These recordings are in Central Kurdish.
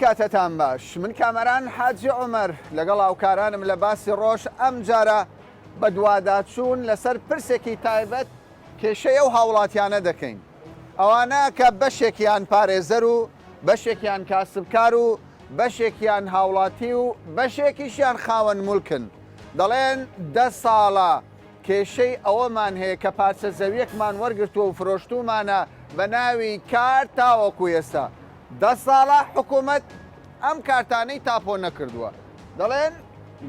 کاتتان باش من کامەران حاجی عومەر لەگەڵ هاوکارانم لە باسی ڕۆژ ئەمجارە بەدواداچوون لەسەر پرسێکی تایبەت کێشەی ئەو هاوڵاتیانە دەکەین ئەوانە کە بەشێکیان پارێزەر و بەشێکیان کاسبکار و بەشێکیان هاوڵاتی و بەشێکیشیان خاوەن مولکن دەڵێن دە ساڵە کێشەی ئەوەمان هەیە کە پارچە زەویەکمان وەرگرتووە و فرۆشتوومانە بە ناوی کارت تاوەکو ئێستا دە ساڵە حکومەت ئەم کارتانەی تاپۆ نەکردووە دەڵێن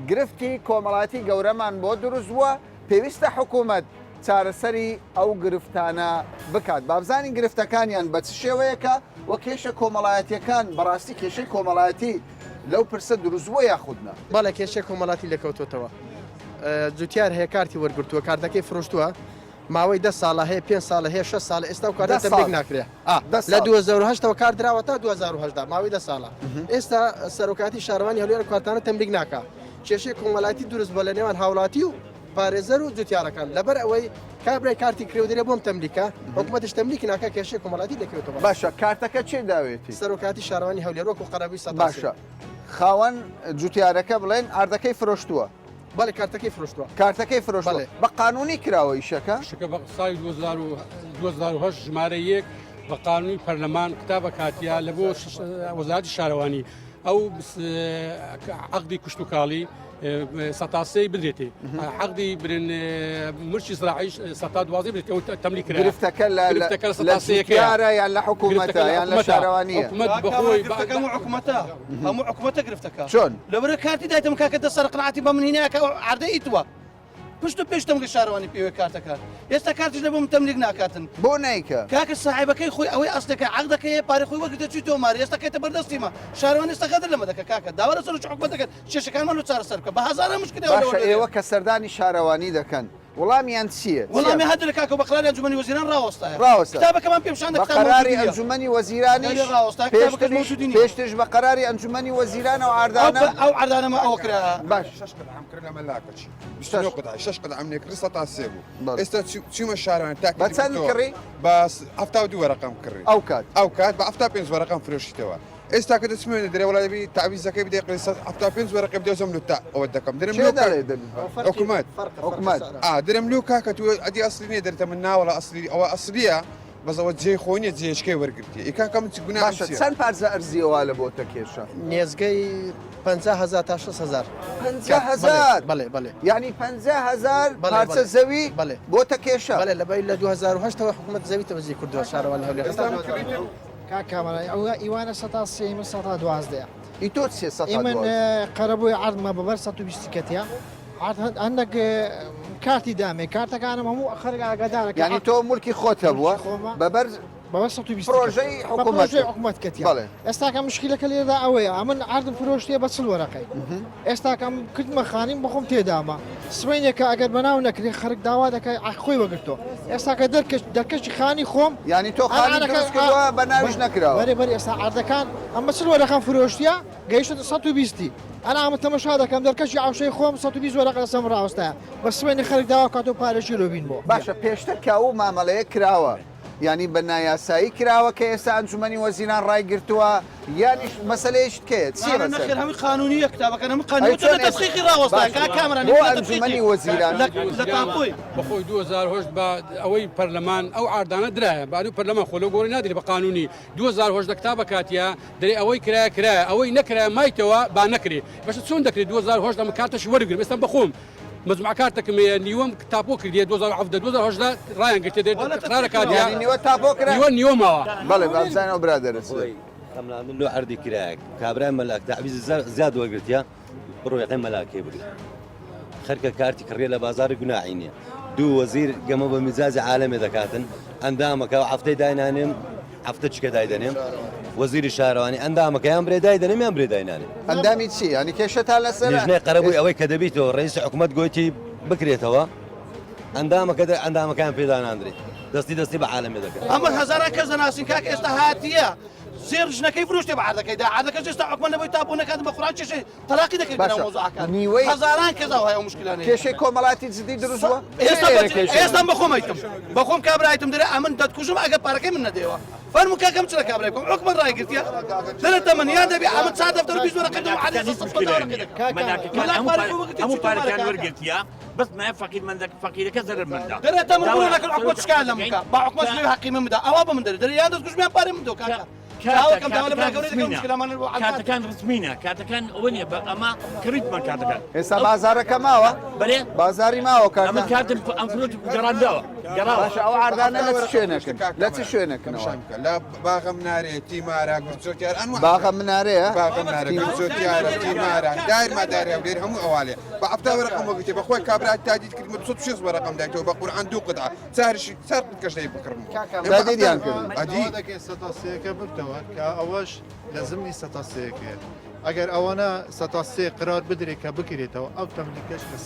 گرفتی کۆمەڵاتی گەورەمان بۆ دروست بووە پێویستە حکومەت چارەسەری ئەو گرفتانە بکات بابزانین گرفتەکانیان بە چ شێوەیەکە و کێشە کۆمەڵایەتیەکان بەڕاستی کێشەی کۆمەڵایەتی لەو پرسە دروست بووە یاخود نا؟ بەڵێ کێشەی کۆمەڵاتی لێکەوتۆتەوە جوتیار هەیە کارتی وەرگرتووە کارتەکەی فرۆشتووە ماوەی دە ساڵە هەیە پێنج ساڵە هەیە شەش ساڵە ئێستا و کارتە تەملیک ناکرێ لە 2010 ەوە کار دراوە تا 2010 ماوەی دە ساڵە ئێستا سەرۆکاتی شارەوانی هەولێر کارتانە تەملیک ناکا کێشەی کۆمەڵاتی دروست بووە لە نێوان هاوڵاتی و پارێزەر و جوتیارەکان لەبەر ئەوەی کابرای کارتی کرێ و دەرێ بۆم تەملیکە حکوومەتش تەملیکی ناکا کێشەی کۆمەڵاتی دەکەوێتەوە باشە کارتەکە چێ داوێتی سەرۆکاتی شارەوانی هەولێر وەکو قەرەبووی سەد باشە خاوەن جوتیارەکە بڵێن ئاردەکەی فرۆشتووە بەڵێ کارتەکەی فرۆشتووە کارتەکەی فرۆشتووە بە قانونی کراوە ئیشەکە شکە بە ساڵی 2008 ژمارە یەک بە قانونی پەرلەمان کتابە کاتیە لە بۆ وەزارەتی شارەوانی ئەو عقدی کشتتوکاڵی سەتا سێی بدرێتێ عقدی برن مرچی زراعیش سەتا دوازدەی بدرێتێ ئەو تەملی کرا گرفتەکە لە گرفتەکە لە لە سەتا سێیەکەیە جوتیارە یان لە حکوومەتە گرفتەکە لە یان لە حکوومەتە شارەوانییە حکوومەت کاکە بەخۆی گرفتەکە هەموو حکوومەتە هەموو حکوومەتە گرفتەکە چۆن؟ لەبەرە کارتی دایتم کاکە دەسەر قناعەتی بە من هینایە کە ئەو عەردە ئیتوە پشت و پێش تەمگە شارەوانی پێوێ کارتەکە ئێستا کارتیش لە بۆم تەملیک ناکاتن. بۆ نایکا؟ کاکە ساحێبەکەی خۆی ئەوەی ئەسلەکە عەقدەکەی هەیە پارەی خۆی وەرگرتە چوی تۆماری ئێستا کەیتە بەردەستی مە شارەوانی ئێستا غەدر لەمە دەکا کاکە داوا لە سەرۆکی حکومەت دەکەن کێشەکانمان لۆ چارەسەر بکە بە هەزاران مشکلەوە باشە لەوە ئێوە کە سەردانی شارەوانی دەکەن وڵامیان چییە؟ وەڵامی هەدرە کاکە بە قەراری ئەنجومەنی وەزیران ڕاوەستایە ڕاوەستا. کتابەکەمان پێ پیشان دە بە کتاب قەراری مەوجود نییە. ئەنجومەنی وەزیرانیش نەبێ ڕاوەستا کتابەکەش پێشتریش مەوجود نییە. پێشتریش بە قەراری ئەنجومەنی وەزیران ئەو ئەو عەردانە ئەو عەردانەمە ئەوە کرا. باش. شەش قەدعەم کرد لە مەلاکەچی. شەش. 29 قەدعە شەش قەدعەم لێ کڕی 103 بوو. بەڵێ. ئێستا چوو- چوومە شارەوانی تاکی بە چەند کڕی؟ بە 72 وەرەقەم کڕی. ئەو کات. ئەو کات بە 75 وەرەقەم فرۆشیتەوە. ئێستا کە دەچمە دەرێ وەڵا دەبی تەعویزەکەی بدەی قەی 75 وەرەقەی بدەی زۆم لۆ تا ئەوە دەکەم. درم کێ لۆ دەڵێ دەبی؟ حکومەت. حکومەت. ئا درم لۆ کاکە تو ئەدی ئەسلی نییە دەرتە من ناوەڵا ئەسلی ئەوە ئەسلیە بەس ئەوە جێی خۆی نییە جێیەکەی وەرگرتیە ئی کاکە من چ گوناحم باشە چییە؟ چەند پارچە ئەرزی ئەوا لە بۆتە کێشە؟ نێزگەی 50 هەزار تا 6 هەزار. 50 هەزار؟ بەڵێ بەڵێ. یعنی 50 هەزار بەڵێ، پارچە بەڵێ. زەوی بەڵێ. بۆتە کێشە؟ بەڵێ لەبەی لە 2008 ەوە حکوومەت زەوی تەوزیع کردووە شارەوانی هەولێر. ئێستا من کڕیتم کاک کامەران ئەوە ئیوانە سەتا سێ من سەتا دوازدەیە. ئی تۆ چیە سەتا ئیمن دوازدە؟ قەرەبووی عەردمە بەبەر 120 کەتیە عەرد هەندێک کارتی دامێ کارتەکانم هەموو خەرک ئاگادارە کە یعنی عەرد تۆ مولکی خۆت هەبووە مولکی خۆمە. بەبەر بەبەر 120 پرۆژەی کەتیە. بە حکوومەت پرۆژەی حکوومەت کەتیە. بەڵێ. ئێستاکە مشکلەکە لێرەدا ئەوەیە ئەمن عەردم فرۆشتیە بە 40 وەرەقەی ئێستاکە ئەم کردمە خانیم بەخۆم تێدامە سبەینێکە ئەگەر بەناو نەکرێ خەرک داوا دەکای عەق خۆی وەگرتۆ ئێستاکە دەرکەش دەرکەشی خانی خۆم یانی تۆ خانی دروست کردووە بە ناویش نەکراوە؟ بەرێ بەرێ ئێستا عەردەکان ئەم بە 40 وەرەقەم فرۆشتیە گەیشتە 120 ئەنا ئەمە تەمەشا دەکەم دەرکەشی عەوشەی خۆم 120 وەرەقە لەسەرم ڕاوەستایە بە سبەینێ خەرک داوا کاتەوە پارەشی لۆ بین بۆ باشە پێشتر کە ئەو مامەڵەیە کراوە یانی بە نایاسایی کراوە کە ئێستا ئەنجومەنی وەزیران ڕایگرتووە یانیش مەسەلەیەکی تکەیە چییە نانە نەخێر مەسەلە؟ هەمووی قانونیە کتابەکان هەموو ئەی قانونیە چۆن لە ئێستا تدقیقی ڕاوەستا باشە کاک کامەران بۆ لە ئەنجومەنی تدقیقی وەزیران لە لە تاپۆی بەخۆی 2008 بە ئەوەی پەرلەمان ئەو عاردانە درایە بە ئەو پەرلەمان خۆ لەو گۆڕی نادرێ بە قانونی 2018 کتابە کاتیە دەرێ ئەوەی کرایە کرایە ئەوەی نەکرایە مایتەوە با نەکرێ باشە چۆن دەکرێت 2018 ئەمە کارتەش وەرگرم ئێستا بەخۆم مەجموعە کارتەکم هەیە نیوەم تاپۆ کردیە 2017 2018 ڕایان گرتێ دەرێ قرارە کاتیە یانی نیوە تاپۆ کرا نیوە نیوە ماوە بەڵێ با بزانین ئەو برادەرە چ خۆی خەملاندن لۆ عەردی کرایەک کابرای مەلاک تەعویزی زیاد وەرگرتیە بڕۆ یەقەی مەلاکەی بگرە خەرکە کارتی کڕیە لە بازاری گوناحی نییە دوو وەزیر گەمە بە میزاجی عالەمێ دەکاتن ئەندامەکە و هەفتەی داینانێم هەفتە چکە دایدەنێم وەزیری شارەوانی ئەندامەکە یان برێ دایدەنێم یان برێ داینانێم ئەندامی چی یانی کێشەتان لەسەرە لیژنەی قەرەبووی ئەوەی کە دەبیتەوە ڕئیسی حکومەت گۆتی بکرێتەوە ئەندامەکە ئەندامەکان پێداناندرێت دەستی دەستی بە عالەمێ دەکەن. ئەمە هەزاران کەس دەناسین کاک ئێستا هاتیە. زێر ژنەکەی فرۆشتێ بە عەردەکەی دا عەردەکەش ئێستا حکومەت لەبۆی تاپۆ نەکات بە قورعان کێشەی تەلاقی دەکرد باشە بەناو مەوزوعەکان نیوەی هەزاران کەس ئەو هەیە ئەو مشکلانەی کێشەی کۆمەڵاتی جدی دروست بووە ئێستا لێرە بە- کێشەی ئێستا بە خۆم ئەیتم بە خۆم کابرا ئەیتم دەرێ ئەمن دەتکوژم ئەگەر پارەکەی من نەدەیەوە فەرموو کاکەم چ لە کابرای بکەم حکومەت ڕایگرتیە دەرێ تەمەن یان دەبێ ئەمن چار دەفتەر و 20 وەرەقە دەم عەلی هیچ 150 مشکلەیان وەرەقە نییە. دەکەم مەلاکەکان مەلاک هەموو پارەی پارە- خۆی وەرگرتیە هەموو چی پارەکان تۆمارەکە؟ وەرگرتیە بەس مایە فەقیر مەندە فەقیرەکە زەرەر مەندە دەرێ تەمەن داوا بڕۆ لەگەڵ حکومەت شکایەت لەم بکە با حکومەت لێ حەقی من بدا ئەوا بە من دەرێ دەرێ یان دەتکوژم یان پارەی من دۆ کاکە داوەکەم داوا لە برا گەورەی دەکەم مشکلەمان بۆ عەلکات. کاتەکان ڕسمینە کاتەکان ئەوە نییە بە ئەمە کڕیتمان کاتەکان ئێستا بازارەکە ماوە بەرێ بازاری ماوە کاکە ئەمە کاتم ئەم فرۆت گەڕاندەوە گەڕاوە باشە ئەو عەردانە لە چ شوێنێکن لە چ شوێنێکنەوە لە باغە منارێ تیمارە گرجۆتیار ئەنوا باغە منارەیە باغە منارە گرجۆتیارە تیمارە دایرما دارێ هەولێر هەموو ئەوالێ بە 70 وەرەقەم وەگرتێ بەخۆی کابرا تادید کردمە 260 وەرەقەم دایتەوە بە قورعان دوو قطعە چارشی چار قطکەش دەی بکڕم تادیدیان کرد ئەدی دەکەین سەتا سێیەکە ببتەوە کە ئەوەش لە زمنی سەتا سێیەکەیە ئەگەر ئەوانە سەتا سێ قرار بدرێت کە بکرێتەوە ئەو تەملیکەش لە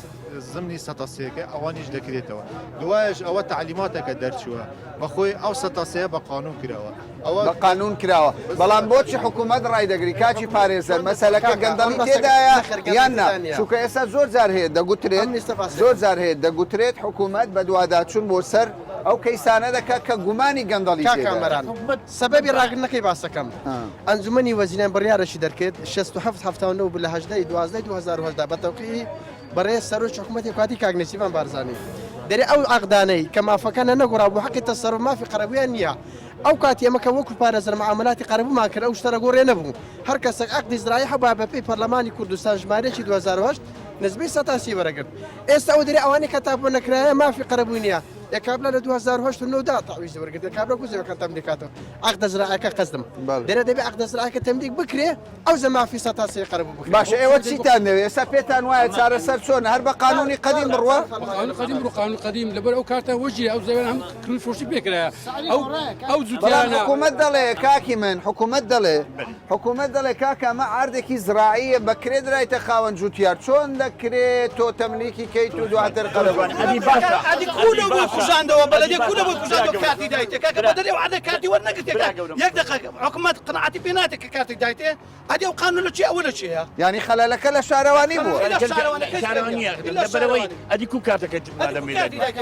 زمنی سەتا سێیەکە ئەوانیش دەکرێتەوە دوایش ئەوە تەعلیماتەکە دەرچووە بەخۆی ئەو سەتا سێیە بە قانون کراوە ئەوە بە قانون کراوە بەڵام بۆچی حکوومەت ڕایدەگری کاکی پارێزەر مەسەلەکە گەندەڵی تێدایە یان نا چونکە ئێستا زۆر جار هەیە دەگوترێت زۆر جار هەیە دەگوترێت حکوومەت بەدواداچوون بۆ سەر ئەو کەیسانە دەکات کە گومانی گەندەڵی کاک تێدایە. کامەران سەبەبی ڕاگرتنەکەی باسەکەم ئەنجومەنی وەزیران بڕیارێکی دەرکرد 67 79 بوو لە 18 ی 12 2018 بە تەوقیعی بەڕێز سەرۆکی حکومەتی کاتی کاک نێچیرڤان بارزانی دەرێ ئەو عەقدانەی کە مافەکانیان نەگۆڕابوو حەقی تەسەروف مافی قەرەبوویان نییە ئەو کاتی ئێمە کە وەکو پارێزەر معاملاتی قەرەبوومان کرد ئەو شتە لەگۆڕێ نەبوو هەر کەسێک عەقدی زراعی هەبوایە بە پێی پەرلەمانی کوردستان ژمارەیەکی 2008 نزبەی سەتا سی وەرەگرت ئێستا ئەو دەرێ ئەوانەی کە تاپۆ نەکرایە مافی قەرەبووی نییە ئێ کابرا لە 2008 و 9 دا تەعویزی وەرگرت ئێ کابرا کوزەوەکان تەملیک کاتەوە عەقدە زراعەکە قەزدم دەرێ دەبێ عەقدە زراعەکە تەملیک بکرێ ئەوجا مافی سەتا سێ قەرەبوو بکرێ. باشە ئێوە چیتان دەوێ ئێستا پێتان وایە چارەسەر چۆنە هەر بە قانونی قەدیم بڕوا؟ بە قانونی قەدیم بڕۆ قانونی قەدیم لەبەر ئەو کارتە وەژیرە ئەو زەویانە هەموو کڕین فرۆشی پێکرایە ئەو ئەو بەڵام جوتیارانە حکوومەت دەڵێ کاکی من حکوومەت دەڵێ حکوومەت دەڵێ کاکە ئەمە عەردێکی زراعیە بە کرێ درایتە خاوەن جوتیار چۆن دەکرێ تۆ تەملیکی کەیت و دواتر قەرەبوو ئەدی باشە ئەدی کوو لەو بۆی کوژاندەوە بەلەدیە کوو لەو بۆی کوژاندەوە برا کارتی دایتێ کاکە برا بەدەر ئەو عەردە کارتی وەرنەگرتێ برا کاک گەورەم یەک دەقە حکومەت قەناعەتی پێ ناتێ کە کارتێک دایتێ ئەدی ئەو قانون لە چیە ئەوە لە چیە یانی خەلەلەکە لە شارەوانی بووە شارەوانیە لەبەرەوەی ئەدی کو کاتەکە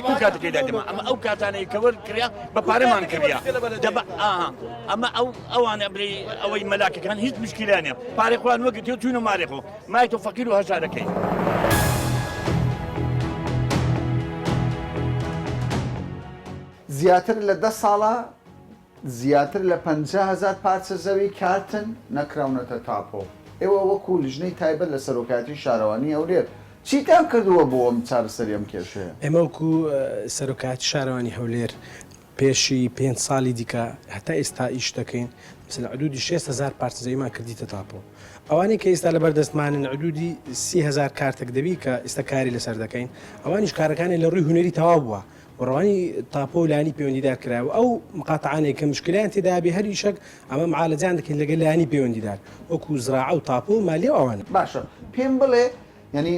کو کاتەکەی دادەمە ئەمە ئەو کاتانەی کە وەر کریا بە پارەمان کریا دەبە ئاها ئەمە ئەو ئەوانە بری ئەوەی مەلاکەکان هیچ مشکیلانە پارەی خۆیان وەگرتی و چوینە مارێ خۆ مای تۆ فەقیر و هەژارەکەی. زیاتر لە دە ساڵە زیاتر لە 50 هەزار پارچە زەوی کارتن نەکراونەتە تاپۆ. ئێوە وەکو لیژنەی تایبەت لە سەرۆکایەتی شارەوانی هەولێر چیتان کردووە بۆ ئەم چارەسەری ئەم کێشەیە؟ ئێمە وەکو سەرۆکایەتی شارەوانی هەولێر پێشی پێنج ساڵی دیکە هەتا ئێستا ئیش دەکەین مەسەلەن عدودی 6 هەزار پارچە زەویمان کردیتە تاپۆ ئەوانەی کە ئێستا لەبەر دەستمانن عدودی 30 هەزار کارتێک دەبی کە ئێستا کاری لەسەر دەکەین ئەوانیش کارەکانی لە ڕووی هونەری تەواو بووە و ڕەوانی تاپۆ و لایەنی پەیوەندیدار کرایە و ئەو مقاتعانەی کە مشکلیان تێدا بێ هەر ئیشەک ئەمە معالەجان دەکەین لەگەل لایەنی پەیوەندیدار وەکو زراعە و تاپۆ و مالیە و ئەوانە. باشە پێم بڵێ یانی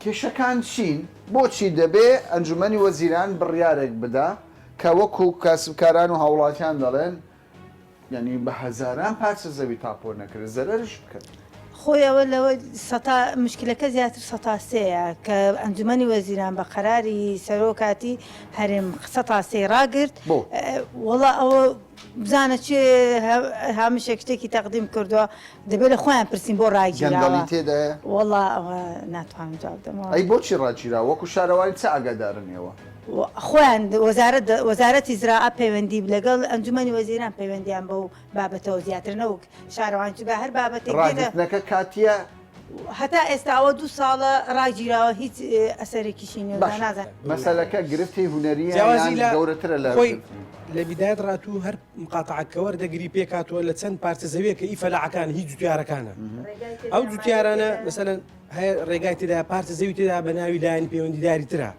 کێشەکان چین؟ بۆچی دەبێ ئەنجومەنی وەزیران بڕیارێک بدا کە وەکو کاسبکاران و هاوڵاتیان دەڵێن یانی بە هەزاران پارچە زەوی تاپۆ نەکرێت زەرەرش بکەن. خۆی ئەوە لەوە سەتا مشکلەکە زیاتر سەتا سێیە کە ئەنجومەنی وەزیران بە قەراری سەرۆکاتی هەرێم سەتا سێی ڕاگرت بۆ؟ وەڵا ئەوە بزانە چێ هامشێک شتێکی تەقدیم کردووە دەبێت لە خۆیان پرسین بۆ ڕاگیراوە. گەندەڵی تێدایە؟ وەڵا ئەوە ناتوانم جواب دەمەوە. ئەی بۆچی ڕاگیراوە؟ وەکو شارەوانی چ ئاگادارن ئێوە؟ خۆیان وەزارەت وەزارەتی زراعە پەیوەندی لەگەڵ ئەنجومەنی وەزیران پەیوەندیان بەو بابەتەوە زیاتر نەوەک شارەوانی چونکە هەر بابەتێک دێتە ڕاگرتنەکە کاتیە؟ هەتا ئێستا ئەوە دوو ساڵە ڕاگیراوە هیچ ئەسەرێکیشی نیە باشە نازانم. مەسەلەکە گرفتی هونەریە جیاوازی یان لە گەورەترە لە خۆی گرفتی؟ لە بیدایەت ڕاتوو هەر مقاتعە کە وەردەگری پێکهاتووە لە چەند پارچە زەویەکە ئی فەلاعەکان هی جوتیارەکانە ئەو جوتیارانە مەسەلەن هەیە ڕێگای تێدا پارچە زەوی تێدا بە ناوی لایەنی پەیوەندیداری ترە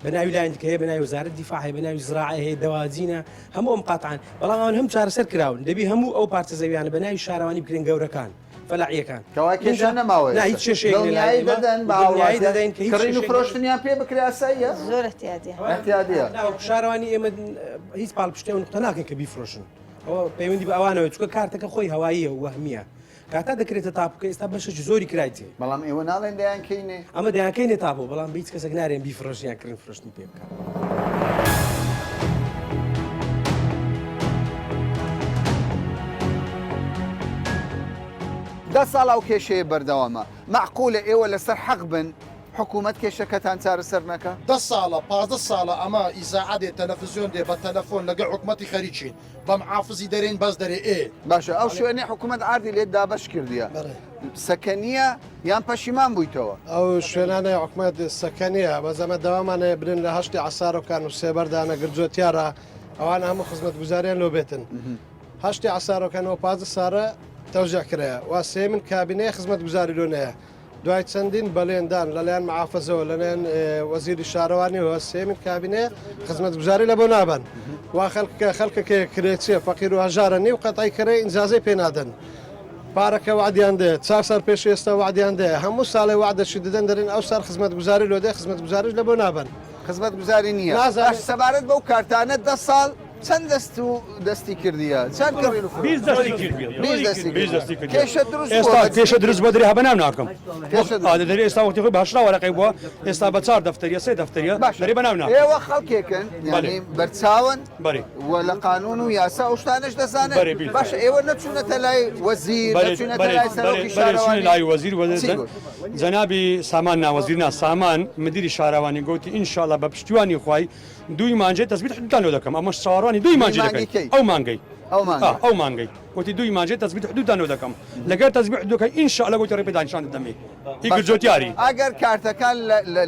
بە ناوی لایەن دیکە هەیە بە ناوی وەزارەت دیفاع هەیە بە ناوی زراعە هەیە دەواجینە هەموو ئەم قاتعان بەڵام ئەوان هەم چارەسەر کراون دەبی هەموو ئەو پارچە زەویانە بە ناوی شارەوانی بکرێن گەورەکان فەلاعیەکان کەوا کێشە نەماوە نا هیچ کێشەیەک نییە لای دڵنیایی ئێمە. دەدەن بە دڵنیایی هاوڵاتیان دەدەین کە هیچ کڕین و کێشەیەک فرۆشتنیان پێ بکرێ ئاساییە زۆر احتیادیە احتیادیە نا وەکو شارەوانی ئێمە هیچ پاڵپشتی ئەو نقطە ناکەین کە بیفرۆشن. ئەوە پەیوەندی بە ئەوانەوە چونکە کارتەکە خۆی هەواییە و وەهمییە کاتا دەکرێتە تاپوکە ئێستا بەشێکی زۆری کرای تێ. بەڵام ئێوە ناڵێن دەیانکەینێ؟ ئەمە دەیانکەینێ تاپۆ بەڵام بە هیچ کەسێک نارێن بیفرۆشن یان کڕین فرۆشتنی پێ بکەن. دە ساڵ ئەو کێشەیە بەردەوامە مەعقولە ئێوە لەسەر حەق بن حکومەت کێشەکەتان چارەسەر نەکا؟ دە ساڵە 15 ساڵە ئەمە ئیزاعە دێ تەلەفزیۆن دێ بە تەلەفۆن لەگە حکومەتی خەریکین بە محافزی دەرێین بەس دەرێ ئێ. باشە ئەو شوێنەی حکومەت عەردی لێت دابەش کردیە سەکەنیە یان پەشیمان بوویتەوە؟ ئەو شوێنانەی حکومەت سەکەنیە بەس ئەمە داوامان هەیە برێن لە هەشتی عەسارۆکان و سێبەردانە گرجۆتیارە ئەوان هەموو خزمەتگوزاریان لۆ بێتن هەشتی عەسارۆکان و 15 سارە تەوزیع کرایە وا سێمن کابینەیە خزمەتگوزاری لۆ نەیە دوای چەندین بەلێندان لەلایەن محافزەوە لەلایەن وەزیری شارەوانیەوە سێمین کابینەیە خزمەتگوزاری لە بۆ نابن وا خەڵکە خەڵکەکە کرێچیە فەقیر و هەژارە نیو قەتعی کرێ ئینجازەی پێ نادەن پارەکە وعدیان دێ چار سال پێش ئێستا وعدیان دێ هەموو ساڵێ وعدەشی دەدەن دەرێن ئەو سار خزمەتگوزاری لۆ دێ خزمەتگوزاریش لە بۆ نابن خزمەتگوزاری نییە نازانم. باش سەبارەت بەو کارتانە دە ساڵ چەند دەست و دەستی کردیە چەند کڕین و 20 دەستی کردیە 20 دەستی 20 دەستی کردیە کێشە دروست ئێستا کێشە دروست بۆ دەرێ هەبە ناو ناکەم کێشە دروست. ئا دەرێ ئێستا وەختی خۆی بە هەشتا وەرەقەی بووە ئێستا بە چار دەفتەریە سێ دەفتەریە باشە دەرێ بە ناو ناکەم ئێوە خەڵکێکن بەلێ. یعنی بەرچاون بەلێ. و لە قانون و یاسا ئەو شتانەش دەزانن بەلێ، بیل. باشە ئێوە نەچوونەتە لای وەزیر بەلێ، نەچوونەتە بەلێ، لای بەلێ، سەرۆکی بەلێ، چوونە شارەوانی لای وەزیر وەزیر چی گوت؟ جەنابی سامان نا وەزیر نا سامان مدیری شارەوانی گوتی ئینشاڵڵا بە پشتیوانی خوای دووی مانجەی تەسبیت حدودتان لۆ دەکەم ئەمەش چاوەڕوانی دووی مانجی مانگی دەکەین کەی؟ ئەو مانگەی ئەو مانگە. ئا، ئەو مانگەی گوتی دووی مانجەی تەسبیت حدودتان لۆ دەکەم لەگەر تەسبیت حدودەکەی ئینشاڵڵا گوتی ڕێ پێدان نیشان دەدەمێ ئی باشە. جۆتیاری ئەگەر کارتەکان لە لە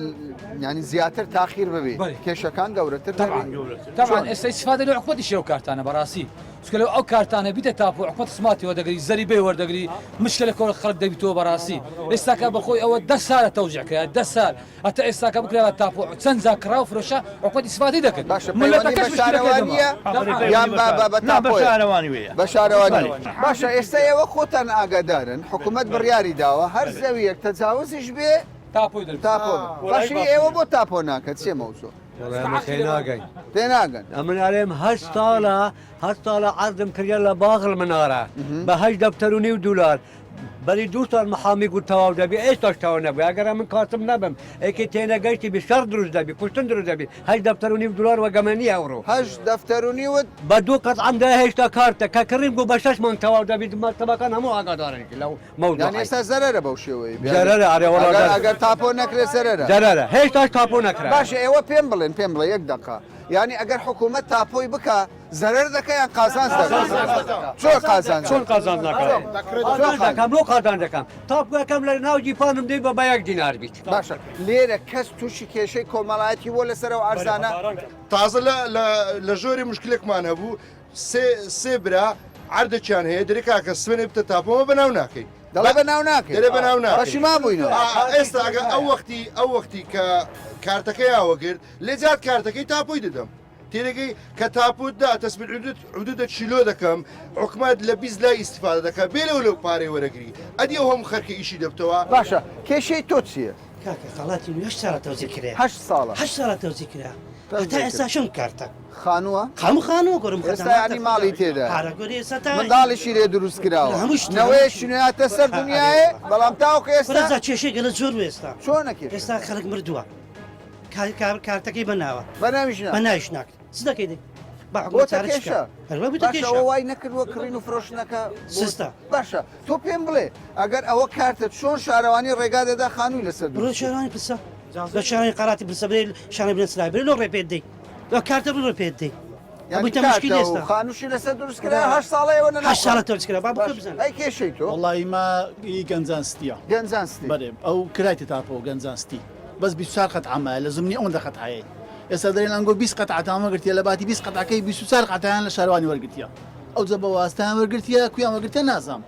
یانی زیاتر تاخیر ببی بەلێ. کێشەکان گەورەتر طبعا دەبی طبعا چۆن؟ ئێستا ئیستفادە لە حکومەتیش ئەو کارتانە بەڕاستی چونکە لەو ئەو کارتانە بیتە تاپۆ حکومەت سماتی وەردەگری زەریبەی وەردەگری مشکلە کۆ خەڵک دەبیتەوە بەڕاستی ئێستاکە بەخۆی ئەوە دە سالە تەوزیع کرا دە سال هەتا ئێستاکە بکرا تاپۆ چەند جار کڕا و فرۆشا حکومەت ئیستفادەی دەکرد باشە پەیوەندی مللەتەکەش بە مشکلەکەی دەما شارەوانییە یان بە بە بە نا بە تاپۆیە؟ شارەوانی وەیە بە شارەوانی باشە ئێستا ئێوە خۆتان ئاگادارن حکومەت بڕیاری داوە هەر زەویەک تەجاوزیش بێ تاپۆی دەربچێت. تاپۆ باشە ئێوە بۆ تاپۆ ناکەن چیە مەوزوع؟ وەڵا ئێمە تێناگەین. تێناگەن. ئەمن ئەرێم هەشت ساڵە هەشت ساڵە عەرزم کردیە لە باغ المنارە بە هەشت دەفتەر و نیو دولار بەری دوو ساڵ محامی گوت تەواو دەبی ئێستاش تەواو نەبوو ئەگەر ئەمن کاسب نەبم ئێکی تێنەگەیشتی بی شەڕ دروست دەبی کوشتن دروست دەبی هەشت دەفتەر و نیو دولار وەگەمە نییە ئەوڕۆ هەشت دەفتەر و نیوت بە دوو قەتعەم دایە هێشتا کارتە کە کڕیم گوت بە شەش مانگ تەواو دەبی مەکتەبەکان هەموو ئاگادارن لەو مەوزوعەی. یانی ئێستا زەرەرە بەو شێوەیە بێ؟ زەرەرە ئەرێ وەڵا ئەگەر زەرەرە. ئەگەر تاپۆ نەکرێ زەرەرە. زەرەرە هێشتاش تاپۆ نەکرایە. باشە ئێوە پێم بڵێن پێم بڵێ یەک دەقە یانی ئەگەر حکوومەت تاپۆی بکا زەرەر دەکا یان قازانج دەکا؟ چۆن قازانج چۆن قازانج ناکا؟ قازانج دەکەم لۆ قازانج دەکەم تاپۆەکەم لە ناو جیفانم دێ بە بە یەک دینار بیت. باشە لێرە کەس تووشی کێشەی کۆمەڵایەتی بووە لەسەر ئەو عەرزانە؟ تازە لە لە لە ژۆری مشکلێکمان هەبوو سێ سێ برا عەردەکیان هەیە دەرێ کاکە سوێنێ بتە تاپۆمە بەناو ناکەی دەڵێ بەناو ناکەی دەرێ بەناو ناکەی پەشیمان بووینەوە. ئا، ئێستا ئەگە ئەو وەختی ئەو وەختی کە کارتەکەی وەگرت لێ زیاد کارتەکەی تاپۆی دەدەم تێدەگەی کە تاپۆت دا تەسبیت عدود عدودە چیلۆ دەکەم حکومەت لە 20 لای ئیستفادە دەکا بێ لەو لەو پارەی وەرەگری ئەدی ئەو هەموو خەرکە ئیشی دەبتەوە باشە کێشەی تۆ چییە؟ کاکە خەڵاتی نوێ هەشت ساڵە تەوزیع کرایە. هەشت ساڵە. هەشت ساڵە تەوزیع کرا. هەتا ئێستا شەم کارتە. خانووە؟ خانوو خانووە گۆرم ئێستا یانی ماڵی تێدایە. ئارە گۆری ئێستا تا منداڵیشی لێ دروست کراوە. هەموو شت نەوەیەکی نوێ هاتە سەر دنیایێ بەڵام تاوەکو ئێستا کورە جا کێشەی گەلە زۆر بوو ئێستا. چۆنە کێشە؟ ئێستا خەڵک مردووە. کارتەکەی بە ناوە. بە ناویش نا. بە ناویش ناکرێت. چ دەکەی دەی؟ با حکومەت بۆتە چارە چ کێشە. کا؟ هەر وا بوویتە باشە کێشە. ئەوە وای نەکردووە کڕین و فرۆشتنەکە بۆ سستە. باشە تۆ پێم بڵێ ئەگەر ئەوە کارتە چۆن شارەوانی ڕێگا دەدا خانووی لەسەر بڕۆ دروست بکەی؟ شارەوانی پرسە. لە شارەوانی قەراتی پرسە برێ شارەوانی بنە سرای برێ لۆ ڕێ پێت دەی. لۆ کارتە بڕۆ پێت دەی. یانی بوویتە مشکیل کارتە و ئێستا. خانووشی لەسەر دروست کرا هەشت ساڵە ئێوە لەناو هەشت ساڵە تەوزیع کرا با بکە باشە بزانە. ئەی کێشەی تۆ؟ وەڵایی ما ئی گەنجان ستیە. گەنجان ستی. بەرێ ئەو کرایتە تاپۆ گەنجان ستی. بەس 24 قەتعە مایە لە زمنی ئەوەندە قەتعەیەی. ئێستا دەرێن ئەنگۆ 20 قەتعەتان وەرگرتیە لە باتی 20 قەتعەکەی 24 قەتعیان لە شارەوانی وەرگرتیە. ئەوجا بە واستەیان وەرگرتیە کویان وەرگرتیە نازام.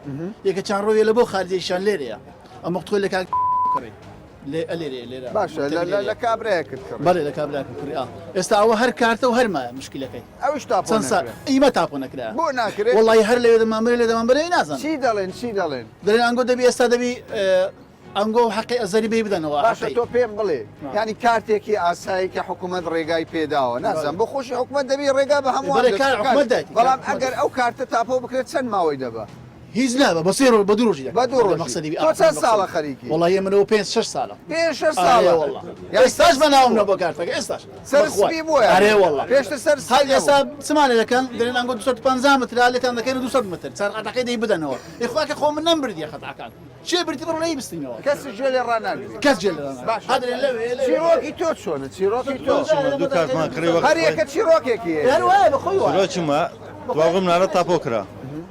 یەکە چان ڕۆیە لە بۆ خارجەیشیان لێرەیە. ئەم وەخت خۆی لە کاک کڕی. لێ ئەلێرەیە لێرە. باشە لە لە لە کابرایەکت کڕی. بەڵێ لە کابراکم کڕی ئا. ئێستا ئەوە هەر کارتە و هەر مایە مشکلەکەی. ئەویش تاپۆ چەند سا نەکرا. ئیمە تاپۆ نەکرایە. بۆ ناکرێ؟ وەڵی هەر لەوێ دەمان بەرێ لێ دەمان بەرێ نازانم. چی دەڵێن چی دەڵێن؟ دەڵێن ئەنگۆ دەبی ئێستا دەبی. ئەنگۆ حەقی ئەزەری بێ بدەنەوە باشە تۆ پێم بڵێ یانی کارتێکی ئاسایی کە حکوومەت ڕێگای پێداوە نازانم بۆ خۆشی حکوومەت دەبی ڕێگا بە هەمووان بەڵام ئەگەر ئەو کارتە تاپۆ بکرێت چەند ماوەی دەبا؟ هیچ نابە بە سێ ڕۆژ بە دوو ڕۆژی دەکات بە دوو ڕۆژی مەقسەدی تۆ چەند ساڵە خەریکی؟ وەڵی منەوە پێنج شەش ساڵە پێنج شەش ساڵە وەڵا ئێستاش بە ناوم نەبووە کارتەکە ئێستاش سەر سپی بووە ئەرێ وەڵا پێشتر سەر سپی هەر ئێستا چمانێ دەکەن دەرێن ئەنگۆ 250 مترا لێتان دەکەین 200 متر چار قەتعەکەی دەی بدەنەوە ئێ خوا کە خۆ من نەمبردیە قەتعەکان چێ برتی بڕۆ لێی بستینەوە کەس گوێ لێ ڕاناگری کەس گوێ لێ ڕاناگری باشە هەدرێ لەوێ لەوێ چیرۆکی تۆ چۆنە چیرۆکی تۆ دوو کارتمان کڕی وەک هەر یەکە چیرۆکێکی هەیە هەر وایە بە خۆی وایە چیرۆکی ما دواغم نارە تاپۆ کرا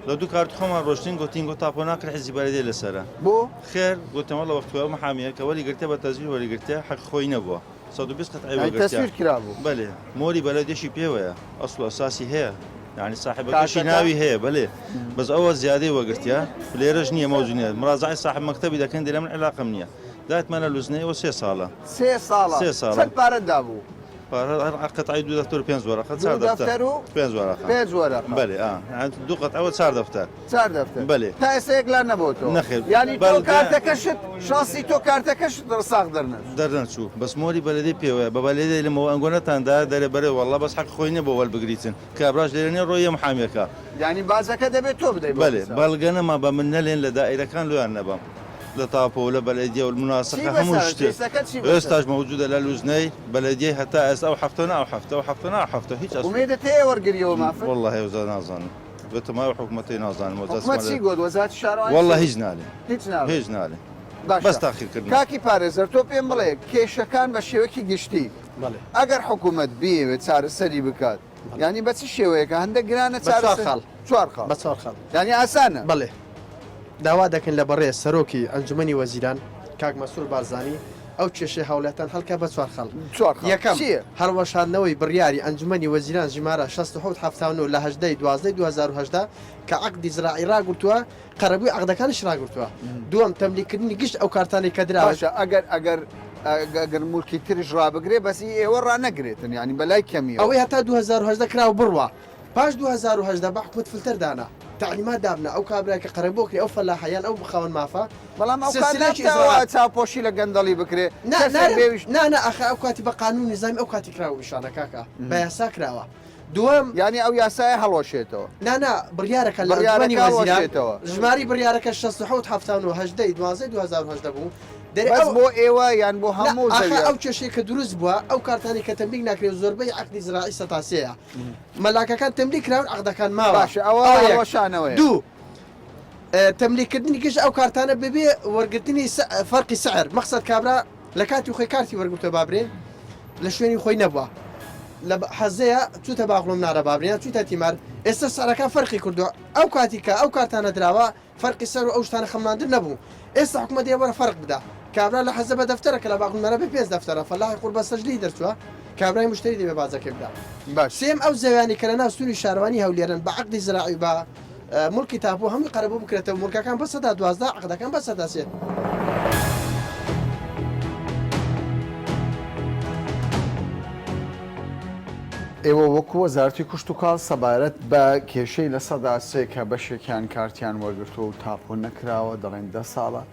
لە دوو کارت خۆمان ڕۆشتین گوتین گۆ تاپۆ ناکرێ حیزی بەلەدیە لەسەرە بۆ؟ خێر گوتم وەڵا وەخت ئەو محامیە کە وەری گرتە بە تەزویر وەری گرتە حەق خۆی نەبووە 120 قطعی یانی وەگرتە تەزویر کرابوو بەلێ مۆری بەلەدیەشی پێوەیە ئەسڵ و ئەساسی هەیە یعنی ساحبەکەشی کارتەکە؟ ناوی هەیە بەلێ بەس ئەوە زیادەی وەگرتە لێرەش نییە مەوجود نییە مراجعەی ساحب مەکتەبی دەکەن دەلێ من علاقەم نییە داتمانە لوزنەیەوە سێ ساڵە سێ ساڵە سێ ساڵە چەند پارەت دابوو؟ پارە هەر قەتعەی دوو دەفتەر و پێنج وەرەقە دوو چار دەفتەر دەفتەر و پێنج وەرەقە پێنج وەرەقە بەلێ ئا یعنی دوو قەتعە و چار دەفتەر چار دەفتەر بەلێ تا ئێستا یەکلا نەبۆتەوە نەخێر یعنی تۆ بەڵگە کارتەکەشت شانسی تۆ کارتەکەشت ساغ دەرنەچوو دەرنەچوو بەس مۆری بەلەدی پێوەیە بە بەلەدی لەمەوە ئەنگۆ نەتان دا دەرێ بەرێ وەڵا بەس حەقی خۆی نیە بۆ وەربگریتن کابراش لێرە نیە ڕۆیە محامیەکە یعنی باجەکە دەبێت تۆ بدەی بۆ بەلێ حساب. بەڵگە نەما بە من نەلێن لە دائیرەکان لۆیان نەبەم لە تاپۆ و لە بەلەدیە و چی مناسقە هەموو بەسەر شتێ کەیسەکە چی بەسەر ئێستاش مەوجودە لە لوجنەی بەلەدیەی هەتا ئێستا ئەو هەفتە نا ئەو هەفتە ئەو هەفتە نا ئەو هەفتە هیچ ئەس ئومێدت هەیە وەرگریەوە مافت؟ وەڵڵاهی ئەوجا نازانم بێتەمە ئەو حکومەتەی نازانم وەجا حکومەت چمان چی لێ گۆت وەزارەتی شارەوانی چی وەڵڵا گۆت؟ هیچ نالێ هیچ ناڵێ هیچ نالێ بەس باشە تاخیرکردنە. کاکی پارێزەر تۆ پێم بڵێ کێشەکان بە شێوەکی گشتی بەڵێ. ئەگەر حکومەت بیەوێت چارەسەری بکات یانی بە چ شێوەیەکە هەندە گرانە بە چوار چارەسەر خاڵ. چوار خاڵ بە چوار خاڵ. یانی ئاسانە. بەڵێ داوا دەکەین لە بەڕێز سەرۆکی ئەنجومەنی وەزیران کاک مەسرور بارزانی ئەو کێشەی هاوڵاتیان هەڵکا بە چوار خاڵ. چوار خاڵ یەکەم، چییە؟ هەڵوەشاندنەوەی بڕیاری ئەنجومەنی وەزیران ژمارە 67 79 لە 18 ی 12 ی 2018 کە عەقدی زراعی ڕاگرتووە، قەرەبووی عەقدەکانیش ڕاگرتووە. دووەم، تەملیککردنی گشت ئەو کارتانەی کە دراون. باشە ئەگەر ئەگەر ئەگەر موڵکی ترش ڕابگرێ بەس ئی ئێوە ڕانەگرێتن یانی بەلای کەمیەوە. ئەوەی هەتا 2018 کراوە بڕوا. پاش 2018 با حکومەت فلتەر دانا. تەعلیمات دابنا ئەو کابرای کە قەرەبوو ئەکرێ ئەو فەلاحە یان ئەو خاوەن مافە بەڵام ئەو کات سلسلەیەکی نابتەوە ئیجرائات. چاوپۆشی لە گەندەڵی بکرێ نا کەسێک نارێ بێ ویش. نا نا ئاخە ئەو کاتی بە قانون نیزامی ئەو کاتی کراوە ئیشانە کاکە بە یاسا کراوە. دووەم. یانی ئەو یاسایە هەڵوەشێتەوە. نا نا بڕیارەکە لە ئەنجومەنی بڕیارەکە وەزیران هەڵوەشێتەوە. ژمارەی بڕیارەکە 67 79 18 ی 12 ی 2018 بوو دەرێ بەس ئەو بۆ ئێوە یان بۆ نا هەموو ئاخە زەویە؟ ئەو کێشەی کە دروست بووە ئەو کارتانەی کە تەملیک ناکرێ و زۆربەی عەقدی زراعی سەتا سێیە مەلاکەکان تەملیک کراون عەقدەکان ماوە باشە ئەوە ئەوە یەک هەڵوەشانەوەیە. دوو تەملیککردنی گشت ئەو کارتانە بەبێ وەرگرتنی فەرقی سعر مەقسەد کابرا لە کاتی خۆی کارتی وەرگرتووە بابرێ لە شوێنی خۆی نەبووە لە حەزەیە چوتە باغڵۆم نارە بابرێن چوتە تیمار ئێستا سعرەکان فەرقی کردووە ئەو کاتی کە ئەو کارتانە دراوە فەرقی سەر و ئەو شتانە خەملاندن نەبوو ئێستا حکومەت دێ وەرە فەرق بدا کابرا لە حەزە بە دەفتەرە کە لە باغڵۆم نارە بێ پێنج دەفتەرە فەلاحی قوربەستەش لێی دەرچووە کابرای مشتری دەبێ باجەکەی بدا باش سێم ئەو زەویانەی کە لە ناو سنووری شارەوانی هەولێرن بە عەقدی زراعی و بە موڵکی تاپۆ هەمووی قەرەبوو بکرێتەوە، موڵکەکان بە 12%، عەقدەکان بە 3%. ئێوە وەکو وەزارەتی کشتوکاڵ سەبارەت بە کێشەی 3% کە بەشێکیان کارتیان وەرگرتووە و تاپۆ نەکراوە دەڵێن دە ساڵە،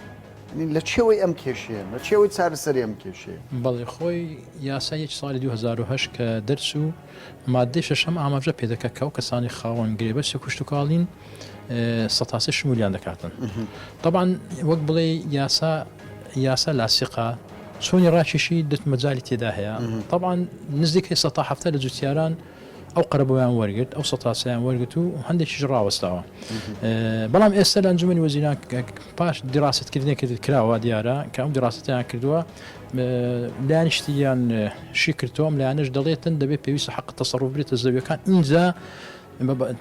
یانی لە چێوەی ئەم کێشەیەن، لە چێوەی چارەسەری ئەم کێشەیە؟ بەڵێ خۆی یاسای یەکی ساڵی 2008 کە دەرچوو ماددەی شەشەم ئاماژە پێدەکات کە ئەو کەسانەی خاوەن گرێبەستی کوشتوکاڵین سەتاسێ شمولیان دەکاتن طبعا وەک بڵێ یاسا یاسا لاسیقا چۆنی ڕاکیشی دت مەجای تێدا هەیە طبعا نزیکەی سەتا هەفتە لە جوتیاران ئەو قەرەبوویان وەرگرت ئەو سەتاسیان وەرگرت و هەندێکیش ڕاوەستاوە بەڵام ئێستا لە ئەنجومەنی وەزیران پاش دیراستکردنێک کراوە دیارە کە ئەم دیراستیان کردووە لایەنی شتیان شی کردەوە ئەم لایەنەش دەڵێتن دەبێت پێویستە حەق تەسەڕوف برێتە زەویەکان ئینجا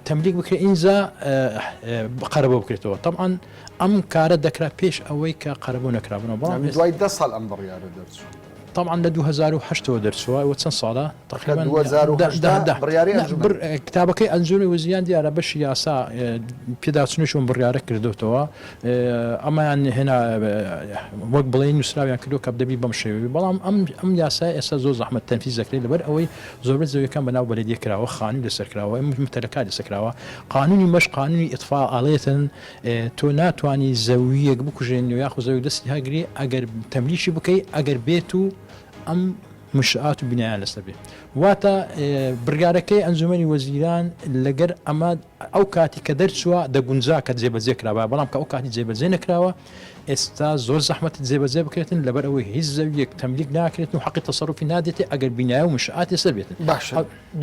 تەملیک بکرێت ئینجا قەرەبوو بکرێتەوە تەبعەن ئەم کارە دەکرا پێش ئەوەی کە قەرەبوو نەکرابوونەوە بەڵام دوای دە ساڵ ئەم بڕیارە دەرچوو. تەبعەن لە 2008 ەوە دەرچووە ئەوە چەند ساڵە تقریبا 2008 بڕیاری ئەنجومەن. کتابەکەی ئەنجومەنی وەزیران دیارە بەشی یاسا پێداچوونیش ئەم بڕیارە کردوتەوە ئەمەیان هێنا وەک بڵێ نووسراویان کردو کە دەبی بەم شێوەیە بەڵام ئەم ئەم یاسای ئێستا زۆر زەحمەت تەنفیز دەکرێت لەبەر ئەوەی زۆربەی زەویەکان بەناو بەلەدیە کراوە خانووی لەسەر کراوە ممتەلەکات لەسەر کراوە قانونی مەش قانونی ئیطفا ئەڵێتن تۆ ناتوانی زەوییەک بکوژێنی و یاخود زەوی دەستی هەگری ئەگەر تەملیکی بکەی ئەگەر بێت و ئەم منشآت و بینایان لەسەر بێ واتە بڕیارەکەی ئەنجومەنی وەزیران لەگەر ئەمە ئەو کاتی کە دەرچووە دەگونجا کە جێبەجێ کرابا بەڵام کە ئەو کاتی جێبەجێ نەکراوە ئێستا زۆر زەحمەت جێبەجێ بکرێتن لەبەر ئەوەی هیچ زەویەک تەملیک ناکرێت و حەقی تەسەروفی نادێتێ ئەگەر بینایە و منشآت لەسەر بێتن باشە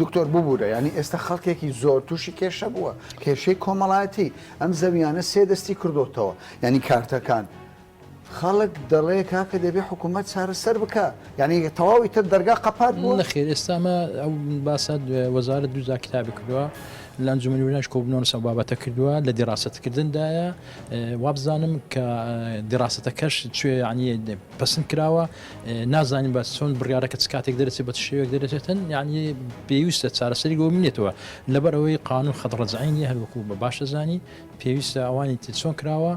دکتۆر ببورە یانی ئێستا خەڵکێکی زۆر تووشی کێشە بووە کێشەی کۆمەڵایەتی ئەم زەویانە سێ دەستی کردۆتەوە یانی کارتەکان خەڵک دەڵێ کاکە دەبێ حکوومەت چارەسەر بکە یعنی تەواوی تر دەرگا قەپات بوو نەخێر ئێستا مە ئەو باسە وەزارەت دووجار کتابی کردووە لە ئەنجومەنی وەزیرانیش کۆبوونەوە لەسەر بابەتە کردووە لە دیڕاسەتکردندایە وابزانم کە دیڕاسەتەکەش چێ یعنی پەسند کراوە نازانین بە چۆن بڕیارەکە چ کاتێک دەرەچێت بە چ شێوەیەک دەرەچێتن یعنی پێویستە چارەسەری بۆ بمێنێتەوە لەبەر ئەوەی قانون خەت ڕەجعی نییە هەروەکو بە باش دەزانی پێویستە ئەوانی تر چۆن کراوە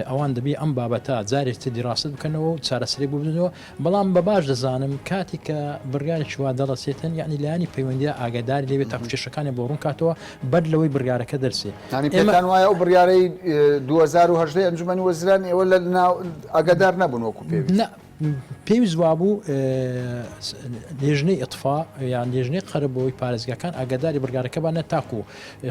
ئەوان دەبی ئەم بابەتە جارێک تر دیڕاست بکەنەوە و چارەسەری بۆ بدەنەوە بەڵام بە باش دەزانم کاتێک کە بڕیارێکی وا دەڕەسێتن یعنی لایەنی پەیوەندی ئاگاداری لێبێت تاکو کێشەکانی بۆ ڕوون کاتەوە بەر لەوەی بڕیارەکە دەرچێ یانی پێتان وایە ئەو بڕیارەی 2018 ئەنجومەنی وەزیران ئێوە لە ناو ئاگادار نەبوون وەکو پێویست؟ نا پێویست وابوو لێژنەی ئیتفا یان لێژنەی قەرەبووی پارێزگاکان ئاگاداری بڕیارەکە بانە تاکو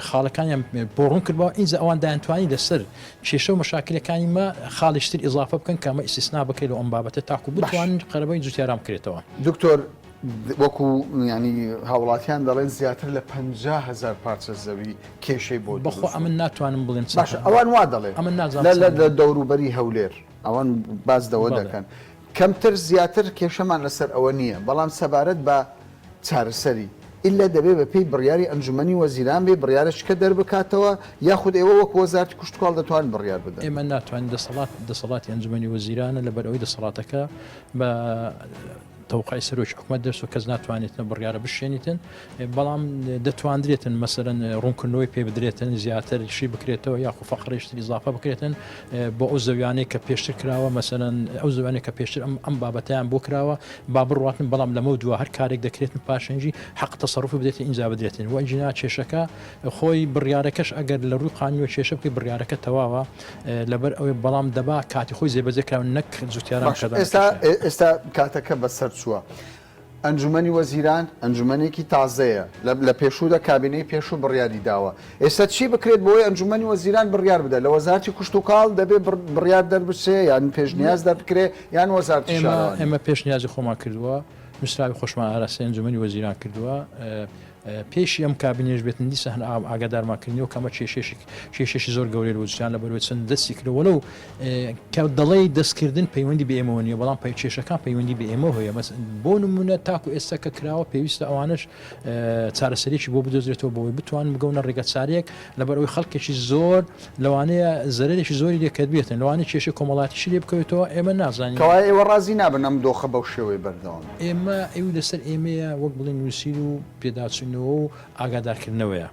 خاڵەکانیان بۆ ڕوون کردبەوە ئینجا ئەوان دەیانتوانی لەسەر کێشە و مەشاکلەکانی مە خاڵیشتر ئیزافە بکەن کە ئەمە ئیستیسنا بکرێت لە ئەم بابەتە تاکو بتوانن قەرەبووی جوتیاران بکرێتەوە. دکتۆر وەکو ینی هاوڵاتیان دەڵێن زیاتر لە 50 هزار پارچە زەوی کێشەی بۆ بەخۆ ئەمن ناتوانم بڵێم باشە ئەوان وا دەڵێن ئەمن نازانم لە لە دەوروبەری هەولێر ئەوان باس دەوە دەکەن کەمتر زیاتر کێشەمان لەسەر ئەوە نییە بەڵام سەبارەت بە چارەسەری ئیلا دەبێ بە پێی بڕیاری ئەنجومەنی وەزیران بێ بڕیارەچکە دەربکاتەوە یاخود ئێوە وەک وەزارەتی کشتوکاڵ دەتوانن بڕیار بدەن؟ ئێمە ناتوانین دەسەڵات دەسەڵاتی ئەنجومەنی وەزیرانە لەبەر ئەوەی دەسەڵاتەکە بە تەوقعی سەرۆکی حکومەت دەرچوو کەس ناتوانێتن بڕیارە بشێنیتن بەڵام دەتواندرێتن مەسەرەن ڕوونکردنەوەی پێ بدرێتن زیاتر شی بکرێتەوە یاخو فەقڕێشتر ئیزافە بکرێتن بۆ ئەو زەویانەی کە پێشتر کراوە مەسەرەن ئەو زوانێک کە پێشتر ئەم ئەم بابەتیان بۆ کراوە با بڕواتن بەڵام لەمە دوا هەر کارێک دەکرێتن پاشنجی حەق تەسەروفی بدرێت ئینجا بدرێتن و ئەگینا کێشەکە خۆی بڕیارەکەش ئەگەر لە ڕووی قانونیەوە کێشە بکەی بڕیارەکە تەواوە لەبەر ئەوەی بەڵام دەبا کاتی خۆی جێبەجێ کراوە نەک جوتیاران باشە ئێستا ئێستا کاتەکە بەسەر چووە ئەنجومەنی وەزیران ئەنجومەنێکی تازەیە لە پێشوودا کابینەی پێشوو بڕیاری داوە ئێستا چی بکرێت بۆی ئەنجومەنی وەزیران بڕیار بدە لە وەزارتی کشتوکاڵ دەبێ بڕیار دەربچێ یان پێشنیاز دەربکرێ یان وەزارتی شارەوانی؟ ئێمە پێشنیازی خۆمان کردووە نووسراوی خۆشمان ئاراستەی ئەنجومەنی وەزیران کردووە پێشی ئەم کابینەیەش بێتن دیسان هەر ئاو ئاگادارمان کردنەوە کە ئەمە کێشەیەکی کێشەیەکی زۆر گەورەیە لە وەزیران لەبەرئەوەی چەند دەستی کردووە وەلەو کە دەڵێی دەستکردن پەیوەندی بە ئێمەوە نییە بەڵام پەی کێشەکان پەیوەندی بە ئێمەوە هەیە مەس بۆ نمونە تاکو ئێستا کە کراوە پێویستە ئەوانەش چارەسەرێکی بۆ بدۆزرێتەوە بۆی بتوان بگەونە ڕێگە چارەیەک لەبەرئەوەی خەڵکێکی زۆر لەوانەیە زەرەرێکی زۆری لێ کەتبێتن لەوانەیە کێشەی کۆمەڵاتیشی لێ بکەوێتەوە ئێمە نازانین. کەوایە ئێوە ڕازی نابن ئەم دۆخە بەو شێوەیە بەردەوام بێت؟ ئێمە ئەوی لەسەر ئێمەیە وەک بڵێین نووسین و پێداچوونەوە و ئاگادارکردنەوەیە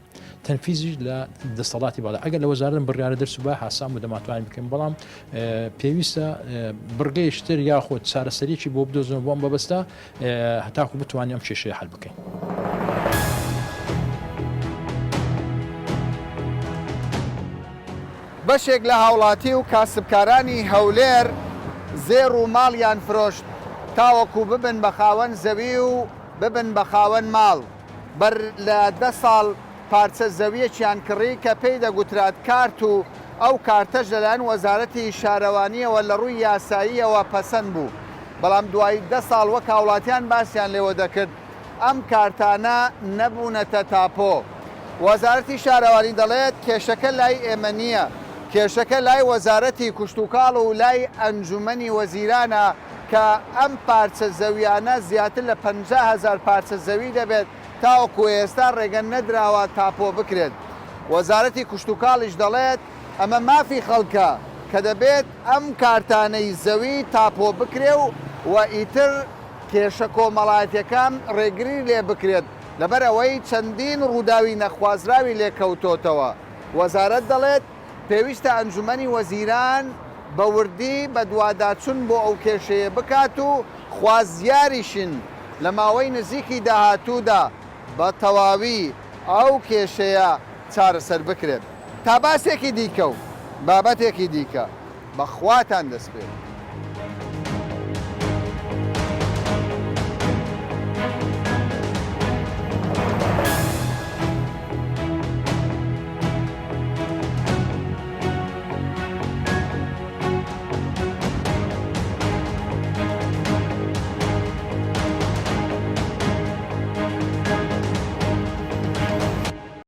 تەنفیزیش لە دەستەڵاتی باڵا ئەگەر لە وەزارەت بڕیارە دەرچووبا هاسان بوو دەمانتوانی بکەین بەڵام پێویستە بڕگەیەکی تر یاخود چارەسەریی بۆ بدۆزنەوە بۆ ئەم مەبەستە هەتاکو بتوانین ئەم کێشەیە حەل بکەین. بەشێک لە هاوڵاتی و کاسبکارانی هەولێر زێڕ و ماڵیان فرۆشت تاوەکو ببن بە خاوەن زەوی و ببن بە خاوەن ماڵ، بەر لە دە ساڵ پارچە زەوییەکیان کڕی کە پێی دەگوترات کارت و ئەو کارتەش لەلایەن وەزارەتی شارەوانییەوە لە ڕووی یاساییەوە پەسەند بوو، بەڵام دوای دە ساڵ وەک هاوڵاتیان باسیان لێوە دەکرد ئەم کارتانە نەبوونەتە تاپۆ. وەزارەتی شارەوانی دەڵێت، کێشەکە لای ئێمە نییە، کێشەکە لای وەزارەتی کشتوکاڵ و لای ئەنجومەنی وەزیرانە کە ئەم پارچە زەویانە زیاتر لە 50 هەزار پارچە زەوی دەبێت تاوەکو ئێستا ڕێگە نەدراوە تاپۆ بکرێت. وەزارەتی کشتوکاڵیش دەڵێت، ئەمە مافی خەڵکە کە دەبێت ئەم کارتانەی زەوی تاپۆ بکرێ و و ئیتر. کێشە کۆمەڵایەتیەکان ڕێگری لێ بکرێت، لەبەر ئەوەی چەندین ڕووداوی نەخوازراوی لێکەوتۆتەوە. وەزارەت دەڵێت، پێویستە ئەنجومەنی وەزیران بە وردی بەدواداچون بۆ ئەو کێشەیە بکات و خوازیاریشین لە ماوەی نزیکی داهاتوودا بە تەواوی ئەو کێشەیە چارەسەر بکرێت. تا باسێکی دیکە و بابەتێکی دیکە بە خواتان دەسپێرم.